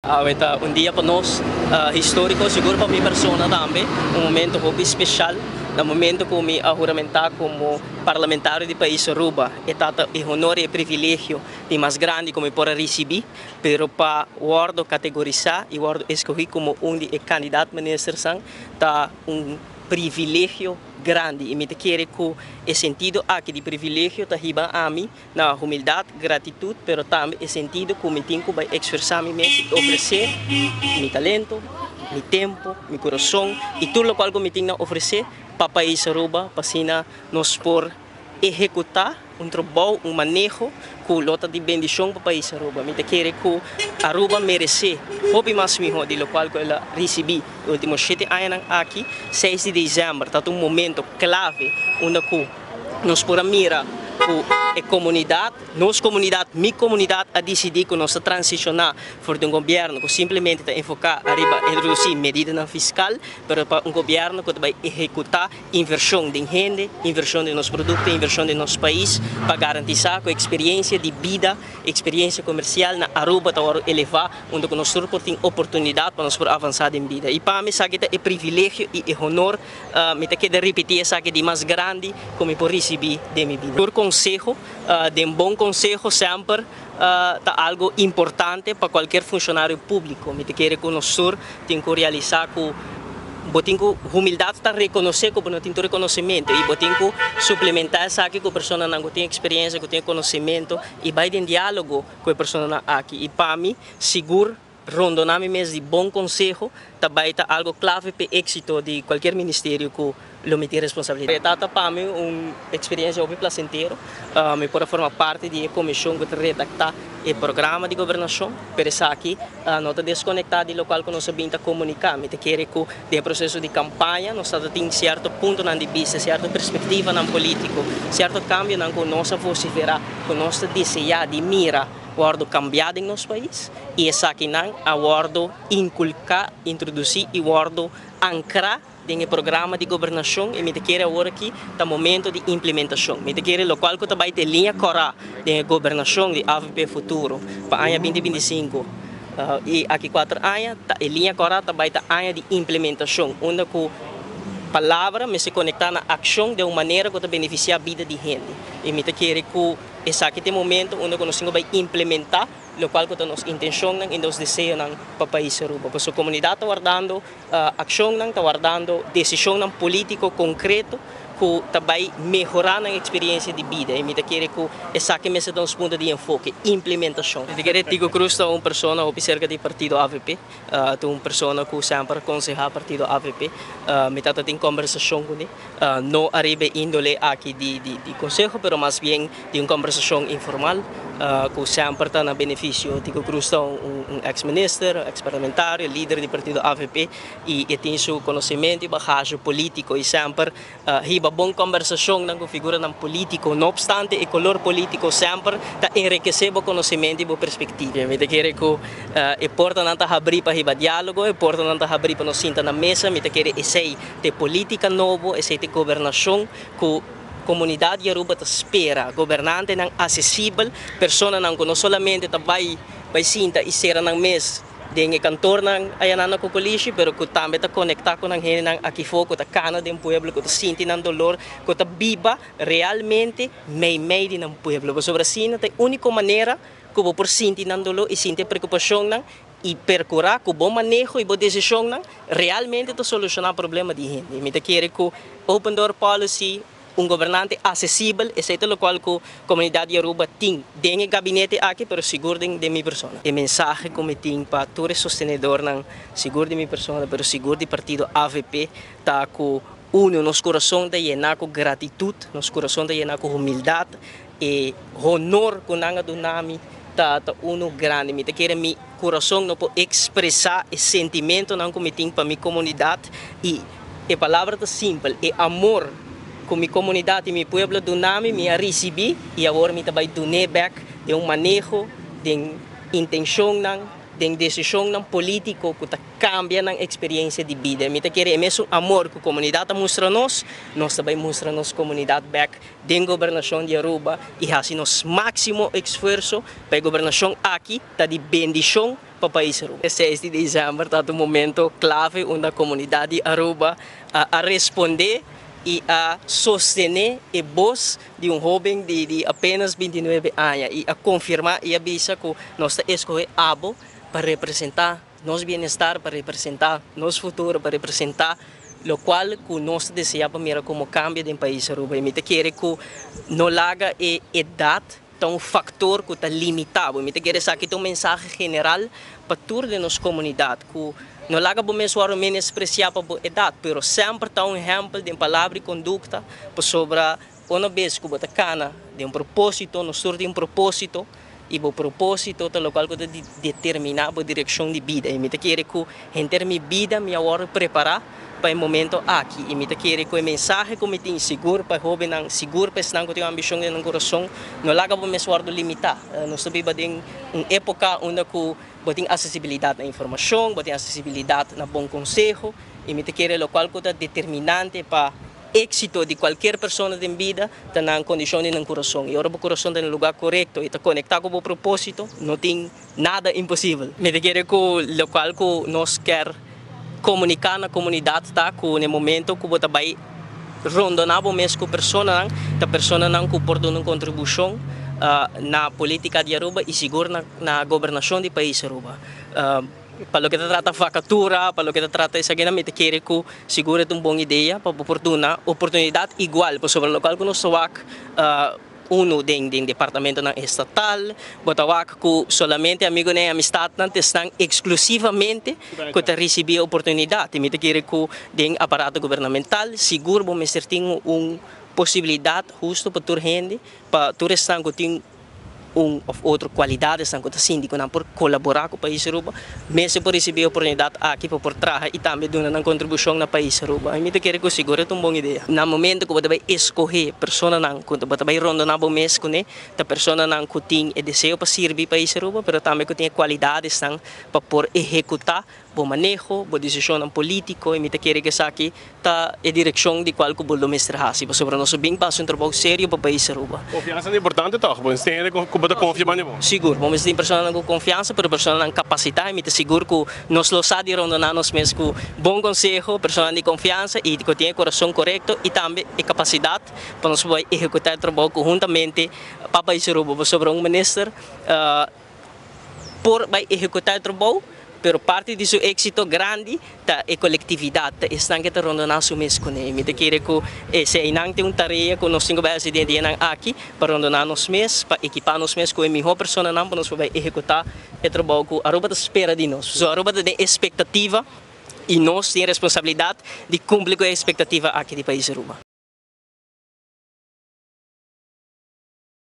Awe ta un dia pa nos historico, sigur pa mi persona tambe, un momento hopi special, na momento cu mi a huramenta como parlamentario di pais Aruba. E tata e honor y e privilegio di mas grandi cu mi por a ricibi, pero pa wordo categorisa y wordo escogi como un di e candidaat ministersnan ta un privilegio grandi y mi ta kere cu e sentido aki di privilegio ta hiba ami na humildad, gratitud, pero tambe e sentido cu mi tin cu bay exversa mi mes y ofrece mi talento, mi tempo, mi curason y tur locual cu mi tin na ofrece pa pais Aruba pa asina nos por ehecuta un trabou, un maneho cu lo ta di bendicion pa pais Aruba. Mi ta kere cu Aruba merece hopi mas miho di locual cu el a ricibi e ultimo shete añanan aki. 6 di december ta un momento clave unda cu nos por a mira cu e comunidad, nos comunidad, mi comunidad a dicidi cu nos ta transiciona for di un gobierno cu simplemente ta enfoca ariba introduci medidanan fiscal, pero pa un gobierno cu ta bay ehecuta inversion den hende, inversion den nos producto, inversion den nos pais, pa garantisa cu experiencia di bida, experiencia comercial na Aruba ta worde eleva, unda cu nos tur por tin oportunidad pa nos por avansa den bida. Y pa mi esaki ta e privilegio y e honor, mi ta keda ripiti esaki, di mas grandi cu mi por ricibi den mi bida. Tur conseho, den bon conseho semper ta algo importante pa cualkier funcionario publico. Mi ta kere cu nos tur tin cu realisa cu bo tin cu humildad ta reconoce cu bo no tin tur reconocimento y bo tin cu suplementa esaki cu personanan cu tin experiencia, cu tin conocimento y bay den dialogo cu e personanan aki. Y pa mi, sigur, rondona mi mes di bon conseho ta bay ta algo clave pa exito di cualkier ministerio cu lo mi tin responsabilidad. Ta pa mi un experiencia hopi placentero. Mi por a forma parti di e comision cu ta redacta e programa di gobernacion, pero esaki no ta desconecta di locual cu nos a bin ta comunica. Mi ta kere cu den proceso di campaña nos ta tin cierto puntonan di bista, cierto perspectivanan politico, cierto cambionan cu nos a vocifera, cu nos ta desea di mira wordo cambia den nos pais, y esakinan a wordo inculca, introduci y wordo ancra den e programa di gobernacion, y mi ta kere awor aki ta momento di implementacion. Mi ta kere locual cu ta bay ta liña cora den gobernacion di AVP Futuro pa aña 2025 y aki 4 aña, ta e liña cora ta bay ta aña di implementacion, unda cu palabra mester conecta na accion di un manera cu ta beneficia bida di hende. Y mi ta kere cu esaki ta e momento unda cu nos tin cu bay implementa locual cu ta nos intencionnan y nos deseonan pa pais Aruba. Pasobra comunidad ta wardando accionnan, ta wardando decisionnan politico concreto cu ta bay mehora nan experiencia di bida. Y mi ta kere cu esaki mester ta un punto di enfoke, implementacion. Mi ta kere Tico Cruz ta un persona hopi cerca di partido AVP, ta un persona cu semper aconseha partido AVP. Mi tata tin conversacion cu ne, no ariba e indole aki di conseho, pero mas bien di un conversacion informal cu semper ta na beneficio. Tico Cruz ta un ex-minister, ex-parlamentario, lider di partido AVP y e tin su conocimento y bagahe politico y semper hiba bon conversacionnan cu figuranan politico. No obstante e color politico, semper ta enriquece bo conocimento y bo perspectiva. Mi ta kere cu e portanan ta habri pa hiba dialogo, e portanan ta habri pa nos sinta na mesa. Mi ta kere esey ta politica nobo, esey ta gobernacion cu comunidad di Aruba ta spera. Gobernantenan accesibel, personanan cu no solamente ta bay sinta y cera nan mes den e kantoornan ayanan na Cocolishi, pero cu tambe ta conecta cu nan hendenan aki fo, cu ta cana den pueblo, cu ta sinti nan dolor, cu ta biba realmente mei mei di nan pueblo. Pasobra asina ta e unico manera cu bo por sinti nan dolor y sinti e preocupacionnan y percura cu bo maneho y bo decisionnan realmente ta soluciona problema di hende. Mi ta kere cu open door policy, un gobernante accesibel, esey ta locual cu comunidad di Aruba tin den e gabinete aki, pero sigur den mi persona. E mensahe cu mi tin pa tur e sostenedornan, sigur di mi persona, pero sigur di partido AVP, ta cu uno, nos curason ta yena cu gratitud, nos curason ta yena cu humildad, e honor cu nan a duna mi ta uno grandi. Mi ta kere mi curason no por expresa e sentimentonan cu mi tin pa mi comunidad, y e palabra ta simpel, e amor cu mi comunidad y mi pueblo duna mi, mi a ricibi y awor mi ta bay dune back den un maneho, den intencionnan, den decisionnan politico cu ta cambia nan experiencia di bida. Mi ta kere e mesun amor cu comunidad ta mustra nos, nos ta bay mustra nos comunidad back den gobernacion di Aruba y haci nos maximo esfuerso pa e gobernacion aki ta di bendicion. Pa pais Aruba. E 6 di december ta un momento clave unda comunidad di Aruba a responde y a sostene e voz di un hoben di apenas 29 aña y a confirma y a bisa cu nos ta escoge abo pa representa nos bienestar, pa representa nos futuro, pa representa locual cu nos desea pa mira como cambio den pais Aruba. Y mi ta kere cu no laga e edad ta un factor cu ta limita. Mi ta kere esaki un mensahe general pa tur di nos comunidad, cu no laga bo mes menosprecia pa edad, pero semper ta un ehempel di palabra y conducta, pasobra un bes cu bo ta cana den un proposito, nos tur tin un proposito, y e proposito ta locual cu ta determina e direccion di bida. Y mi ta kere cu henter mi bida mi a prepara pa e momento aki. Y mi ta kere cu e mensahe cu mi tin sigur pa hobennan, sigur pa esnan cu tin ambicion den curason, no laga bo mes limita. Nos ta biba den un epoca unda cu bo tin accesibilidad na informacion, bo tin accesibilidad na bon conseho, y mi ta kere locual ta determinante pa exito di cualkier persona den bida ta na condicion di curason. Y ora e curason ta na luga corecto y ta conecta cu e proposito, no tin nada imposibel. Mi ta kere cu locual cu nos kier comunica na comunidad ta cu na momento cu bo ta bay rondona bo mes cu personanan, ta personanan cu por duna un contribucion na politica di Aruba y sigur na gobernacion di pais Aruba. Pa loke ta trata vacatura, pa loke ta trata esaki, mi ta kere cu sigur ta un bon idea pa por duna oportunidad igual, pasobra locual cu nos wak uno den departamentonan estatal, bo ta wak cu solamente amigonan, amistadnan ta exclusivamente cu ta ricibi oportunidad. Y mi ta kere cu den aparato gubernamental, sigur bo mester tin un posibilidad husto pa tur hende, pa tur esnan cu tin un of otro cualidad cu ta sinti cu nan por colabora cu pais Aruba, mester por ricibi oportunidad aki pa por traha y tambe duna un contribucion na pais Aruba. Y mi ta kere cu sigur ta un bon idea. Na momento cu bo ta bay escoge personanan cu bo ta bay rondona bo mes cune, ta personanan cu tin e deseo pa sirbi pais Aruba, pero tambe cu tin cualidadnan pa por ehecuta bon maneho, bon decision politico, y mi ta kere cu esaki ta e direccion di cual cu bo mester hasi, pasobra nos bin pasa un trabou serio pa pais Aruba. Confiansa ta importante, toch? Bo tin cu bo confia mas. Sigur, bo tin persona cu confiansa, pero persona capacita, y mi ta sigur cu nos lo sa di rondona nos mes cu bon conseho, persona di confiansa y cu tin e curason corecto y tambe e capacidad pa nos bay ehecuta e trabou conhuntamente pa pais Aruba. Pasobra un minister por bay ehecuta e trabou, pero parti di su exito grandi ta e colectividad, ta esnan cu ta rondona su mes cune. Mi ta kere cu esey nan tin un tarea cu nos tin cu bay den aki pa rondona nos mes, pa ekipa nos mes cu e miho personanan pa nos bay ehecuta e trabou cu Aruba ta spera di nos. So Aruba tin expectativa y nos tin responsabilidad di cumpli cu e expectativa aki di pais Aruba.